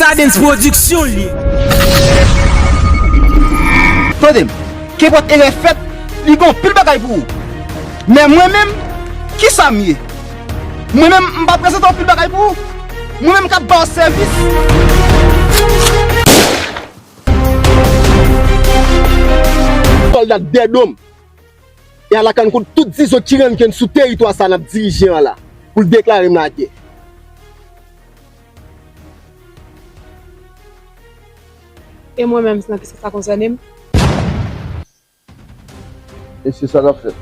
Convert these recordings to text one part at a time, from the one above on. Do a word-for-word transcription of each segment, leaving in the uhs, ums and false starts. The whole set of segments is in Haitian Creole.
Stardens Production li. Tande m, kenpòt erè fèt, li gen anpil bagay pou ou. Men mwen menm, kisa m ye? Mwen menm, m pa prezante anpil bagay pou ou. Mwen menm k ap ba w sèvis. Sòlda dèdo m. E a la kannkont tout dizot ki rann kenn sou teritwa sa n ap dirije an la, pou l deklare m lagè. E mwen menm, nan kisa sa konsène m? E se sa n ap fè.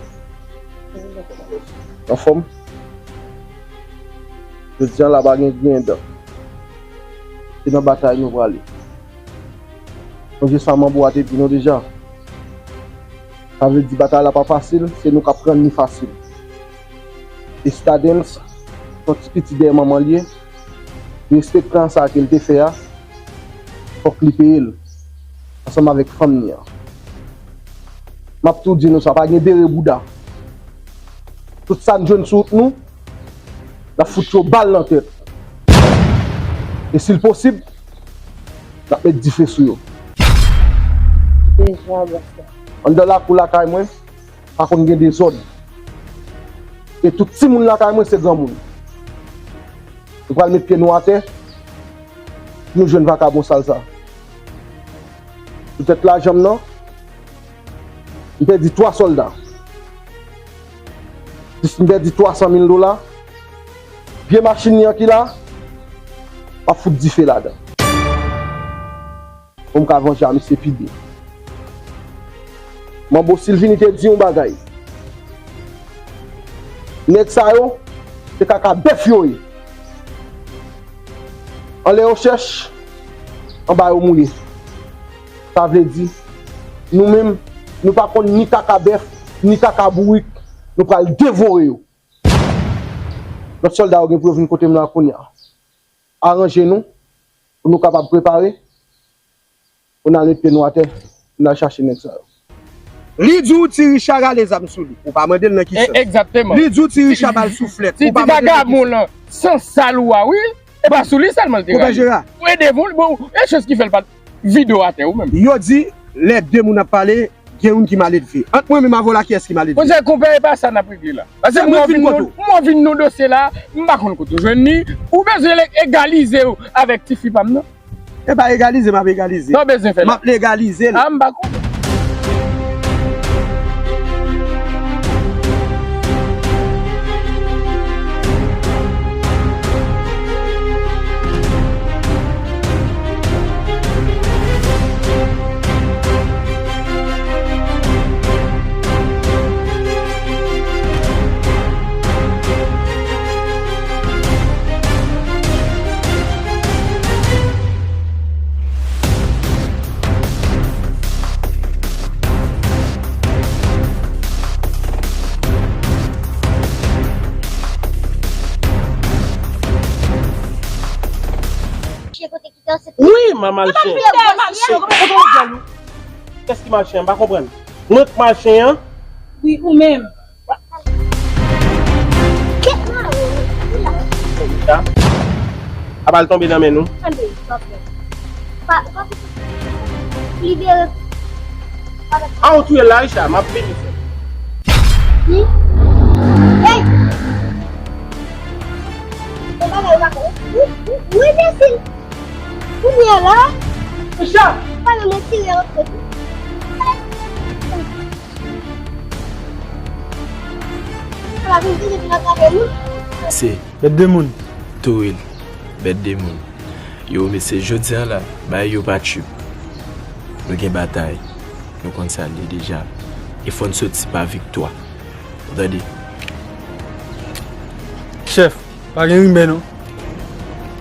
Anfòm? Jodi a la pa gen griyen dan. Se nan batay nou prale. Sonje sa manbo a te di nou deja. Sa vle di batay la pa fasil, se nou k ap rann li fasil. E Stardens, se yon ti pitit dèyè manman l ye. Respektan sa ke l te fè a, fòk li peye l. Ansanm avèk fanm li an. M ap tou di nou sa, pa gen bere bouda. Tout sa n jwenn sou wout nou, n ap fout yo bal nan tèt. E si l posib, n ap met dife sou yo. Deja, bòs la. Anndan lakou lakay mwen, pa konn gen dezòd. E tout timoun lakay mwen se granmoun. Nou pral met pye nou atè, nou jwenn vakabon sal sa. Poutèt lajan m nan, m pèdi twa sòlda. Plis m pèdi twa san mil dola. Vye machin li an ki la, m ap fout dife ladan. Pou m ka vanje a misye pi byen. Manbo Silvini te di yon bagay. Nèg sa yo, se kaka bèf yo ye. Anlè yo chèch, anba yo mouye. Sa vle di, nou menm, nou pa konn ni kaka bèf, ni kaka bourik, nou pral devore yo. Lòt sòlda yo gen pou yo vin kote m la kounye a. Aranje nou, pou nou kapab prepare, pou n al met pye nou atè, pou n al chache nèg sa yo. Li di w Ti Richa rale zam sou li. Ou pa mande l nan ki sans. Egzakteman. Li di w Ti Richa ba l souflèt. Ou pa mande l nan ki sans. Ti vagabon lan, san sal ou a, wi. E pa sou li sèlman l te rale. Konpè Jera. Ou ede pou l, bon, e chans ki fè l pa t vide w atè ou menm. Yo di, lè de moun ap pale, gen youn ki maledve. Ant mwen menm avè w la, kiyès ki maledve? Monchè, konpè, e pa sa n ap regle la. Paske m wè w vin nou, m wè w vin nou dosye la, m pa konn kote w jwenn li. Ou bezwen egalize w avèk tifi pa m nan? E pa egalize m ap egalize. Sa w bezwen fè la? M ap legalize l. A, m pa konnen. Wi, m a mal chen. Kote w pral ou? Kiyès ki mal chen an? M pa konprann. Mwen k mal chen an? Wi, ou menm. Kèt mare, wi la. Sa. A bal tonbe nan men nou. Tande, pa fè. Pa, pa, libere. A, ou touye l la, Richard, m ap vini, frè. Wi. Hey! Bon bagay, ou pa konn. Wi, wi, wi, Cecil. Kounye a la. Richard! Pale, mwen tire antre tou. Ala, vin tire, vin atrape moun. Se bèt de moun. Tou wi, bèt de moun. Yo, mesye, jodi a la, bagay yo pa tchup. Nou gen batay. Nou konn sa l ye deja. E fò n soti pa viktwa. Ou tande? Chèf, pa gen rimè non.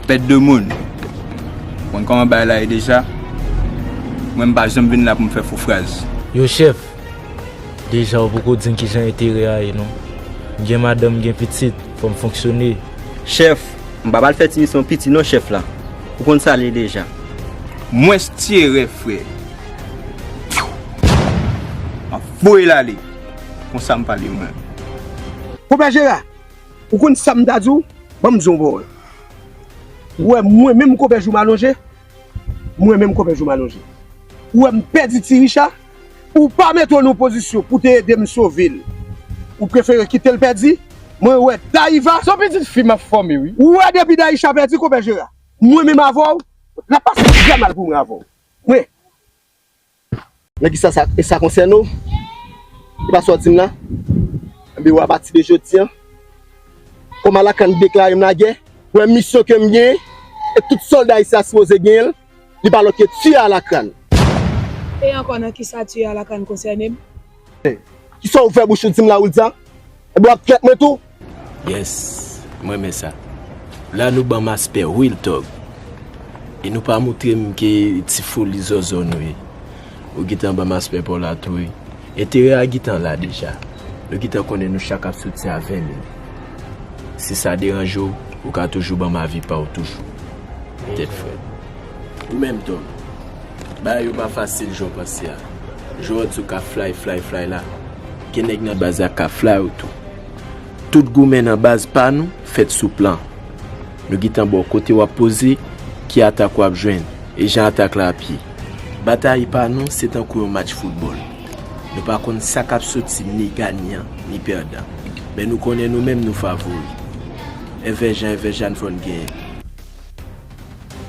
Bèt de moun. Konn kòman bagay la ye deja. Mwen m pa janm vin la pou m fè foufraz. Yo, chèf, deja ou poko di m kijan enterè a ye non. M gen madanm, m gen pitit, fò m fonksyone. Chèf, m pa pral fè ti misyon piti non chèf la. Ou konn sa l ye deja. Mwens ti erè, frè. M ap voye l ale. Konsa m pale mwen. Konpè Jera, ou konn sa m ta di w? Ban m di w yon pawòl. Ou wè mwen menm konpè jou m alonje? Mwen menm konpè jou m alonje. Ou wè m pèdi Ti Richa? Ou pa mete w nan pozisyon pou te ede m sove l. Ou prefere kite l pèdi? Mwen wè Dayiva. Se yon pitit fi m ap fòme wi. Ou wè depi Dayicha pèdi konpè Jera. Mwen menm avè w, l ap pase trè mal pou mwen avè w. Mwen. Men kisa sa, e sa konsène w? E pa sa w di m la? Ebyen, w apati de jodi a, kòm Alakan deklare m lagè, wè misyon ke m genyen, e tout sòlda isi a sipoze genyen l, li pa lòt ke tiye Alakan. E ankò, nan kisa tiye Alakan konsène m? Kisa w ouvè bouch ou di m la, Wilda? Ebyen, w ap trèt mwen tou? Yes, m renmen sa. La nou ban m aspè real thug. E nou pa moutre m ke ti foli zòzò nou ye. Ou gentan ban m aspè pa w la tou wi. Enterè a gentan la deja. Nou gentan konnen nou chak ap soti a ven mil. Si sa deranje w, ou ka toujou ban m avi pa w toujou. Tèt frèt. Ou menm, Tom, bagay yo pa fasil jan w panse a. Jan w di w ka fly, fly, fly la, gen nèg nan baz la k ka fly ou tou. Tout goumen nan baz pa nou fèt sou plan. Nou gentan ba w kote w ap poze, ki atak w ap jwenn, e jan atak la ap ye. Batay pa nou se tankou yon match foutbòl. Nou pa konn sa k ap soti ni ganyan, ni pèdan. Men nou konnen nou menm nou favori. Envè jan, envè jan fò n genyen.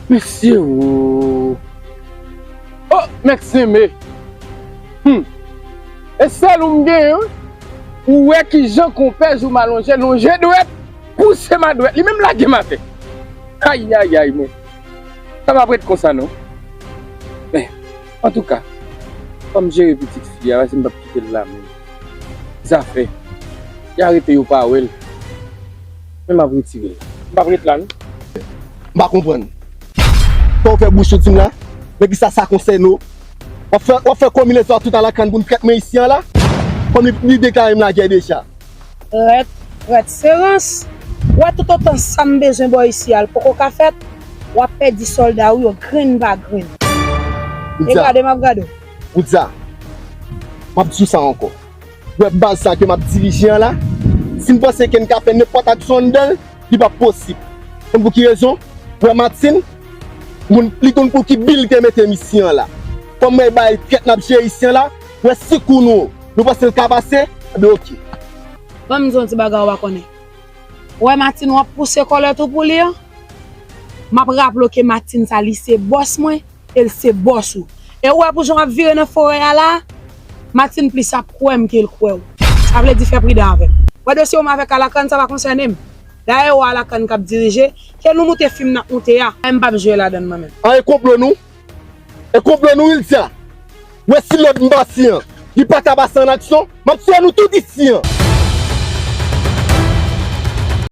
Mesye o! Oh, Mèk Senme! Hmm. E sèl ou m genyen, wi. Ou wè kijan konpè jou m alonje, lonje dwèt, pouse m a dwèt, li menm lage m atè. Ayayay, men. Sa p ap ret konsa, non. Men, antouka, fò m jere pitit fi a, paske m p ap kite l la menm. Zafè. Y arete yo pa wè l. Men m ap retire l. M p ap ret la, non. M pa konprann. Sa w fè bouch ou di m la? Men kisa sa konsène w? W ap fè, w ap fè konbinezon ak tout Alakan pou n trèt mwen isi an la? Kòm li, li deklare m lagè deja. Trèt, trèt se rans. W wè toutotan sa m bezwen bò isi a, l poko ka fèt, w ap pèdi sòlda ou yo grenn pa grenn. E gade m ap gade w. Wilda, m ap di w sa ankò. Wè baz sa ke m ap dirije an la, si n panse ke n ka fè nenpòt aksyon anndan l, li p ap posib. Konn pou ki rezon? Wè Martin, moun, li konn pou ki bi l te mete m isi an la. Kòm wè bagay trèt n ap jere isi an la, wè si kou nou, nou panse l ka pase, ebyen oke. Ban m di w yon ti bagay ou pa konnen. Wè Martin w ap pouse kòlèt ou pou li an, m ap raple w ke Martin sa li se bòs mwen, e l se bòs ou. E ou wè pou jan w ap vire nan forè a la, Martin plis ap kwè m ke l kwè w. Sa vle di fè pridan avè m. Wè dosye w m avèk Alakan, sa pa konsène m. Dayè ou Alakan k ap dirije, ke nou moute fim n ap moute a, m p ap jwe ladan l mwen menm. An e konplo nou? E konplo nou Wilda? Wè si lòd m pase an, li pa ka pase an aksyon, m ap tiye nou tout isi an.